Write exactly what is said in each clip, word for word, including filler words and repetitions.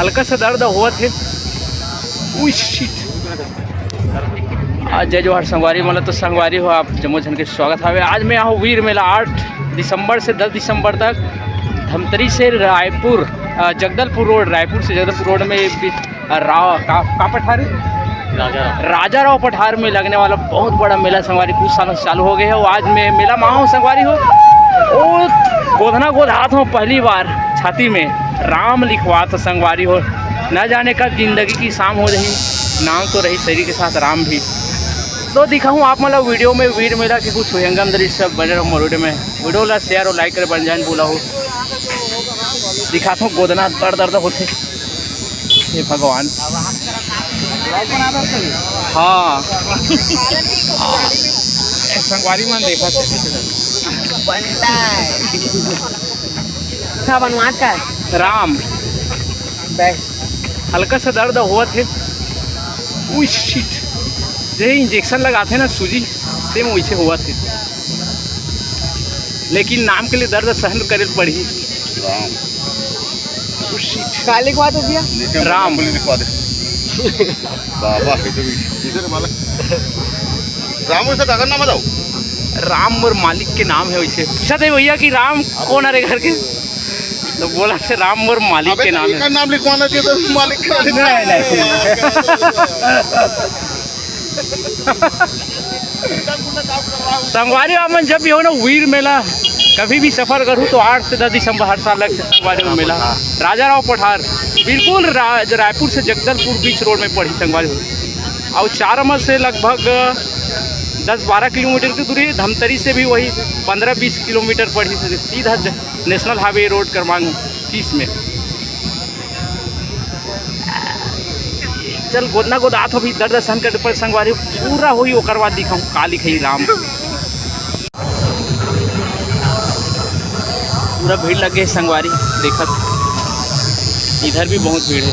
हल्का सा दर्द होवत हे। उई, shit। आज जय जोहार संगवारी, मतलब तो संगवारी हो आप जम्मो झन के स्वागत हवे। आज मैं आहूँ वीर मेला आठ दिसंबर से दस दिसंबर तक धमतरी से रायपुर, अ, जगदलपुर रोड, रायपुर से जगदलपुर रोड में बी-, अ, रा-, का, का पठार हे? राजा राव। राजा राव पठार में लगने वाला बहुत बड़ा मेला संगवारी कुछ सालों से चालू हो गया है। वो आज मैं मेला में आहूँ संगवारी हो, वो गोधना गोधात हूँ पहली बार छाती में राम लिखवात हूँ संगवारी हो। न जाने कब जिंदगी की शाम हो जाही, नाम तो रही शरीर के साथ राम भी। तो दिखाहूँ आप मतलब वीडियो में वीर मेला के कुछ विहंगम दृश्य सब बने रहो मोर वीडियो में। वीडियो ला share और like करे बन जाए बोला हो। दिखात हूँ गोधना दर्द दर्द होते। हे भगवान। हाँ। संगवारी मन देखत हे। का बनवात का? राम। हल्का सा दर्द होवत हे। उई, shit। जे इंजेक्शन लगाथे ना सूजी, same वैसे होवत हे। लेकिन नाम के लिए दर्द सहन करे पड़ही। राम। का लिखवा दो भैया? नीचे राम। बोली लिखवा दे। बाबा, ये तो इधर वाला। राम, वैसे काकर नाम बताओ। राम मोर मालिक के नाम है, वैसे पूछा थे भैया कि राम कौन हरे घर के, तो बोला थे राम मोर मालिक अबे के तो नाम है। इनका नाम लिखवाना चाहिए तो मालिक का। नहीं, नहीं। संगवारी हो आप मन जब भी हो ना वीर मेला, कभी भी सफर करूँ तो आठ से दस दिसंबर हर साल लगथे संगवारी हो मेला। राजा राव पठार बिल्कुल रा-, रायपुर से जगदलपुर बीच रोड में पड़ही संगवारी हो। और चारामा से लगभग दस बारह किलोमीटर की दूरी, धमतरी से भी वही पन्द्रह बीस किलोमीटर पड़ही, सीधा ज-, नेशनल हाईवे रोड क्रमांक तीस में। चल, गोदना गोदात हो भी दर्द सहन कर पर संगवारी पूरा होई, ओकर बाद दिखाऊं का लिखाई राम। पूरा भीड़ लग गए संगवारी, देखत इधर भी बहुत भीड़ है।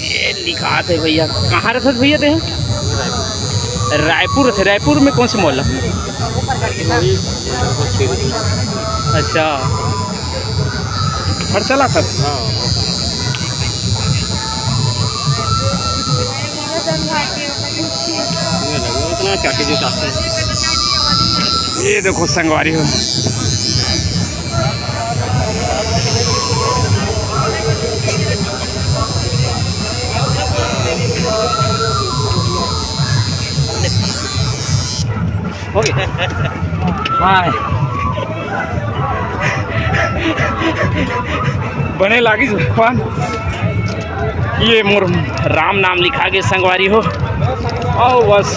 ये लिखात है भैया, कहाँ रहत भैया ते? रायपुर रहत। रायपुर में कौन से मोहल्ला? अच्छा, हर चला था। ये देखो संगवारी हो। हो गया। हाँ। बने लागिस भगवान। ये मोर राम नाम लिखा गे संगवारी हो। अउ बस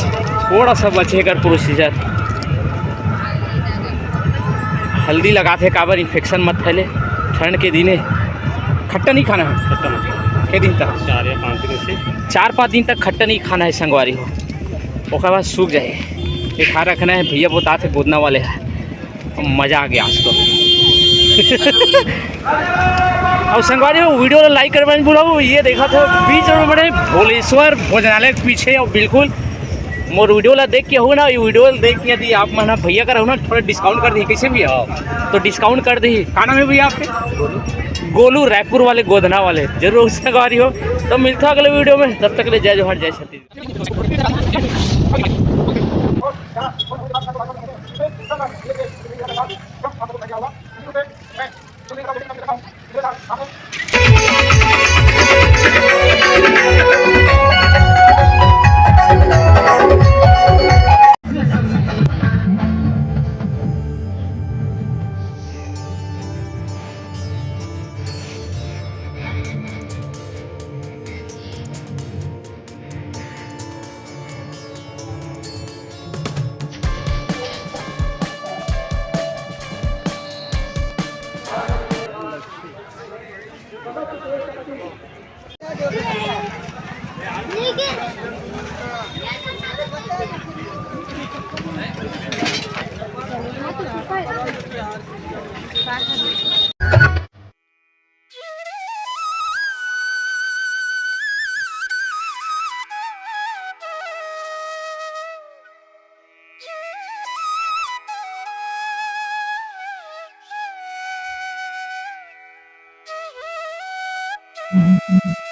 थोड़ा सा बचे कर प्रोसीजर। हल्दी लगाथे काबर इन्फेक्शन मत फैले। ठंड के दिने खट्टा नहीं खाना है। खट्टा नहीं। के दिन तक? चार या पाँच दिन से। चार पाँच दिन तक खट्टा नहीं खाना है संगवारी हो, ओकर बाद सूख जाए। एक हाथ रखना है, भैया बताथे गोदना वाले है। मजा आ गया आज तो। अब संगवारी हो, वीडियो ला लाइक करवाने भूलो। ये देखा था बीच में बड़े भोलेश्वर भोजनालय के पीछे, और बिल्कुल मोर वीडियो ला देख के हो ना, ये वीडियो ला देख के यदि आप मना भैया का रहो ना, थोड़ा डिस्काउंट कर दी, कैसे भी है तो डिस्काउंट कर दी। का नाम है भैया आपके? गोलू, रायपुर वाले, गोधना वाले। जरूर संगवारी हो, तो मिलता अगले वीडियो में, तब तक ले जय जोहार, जय छत्तीसगढ़। Mhm, mhm.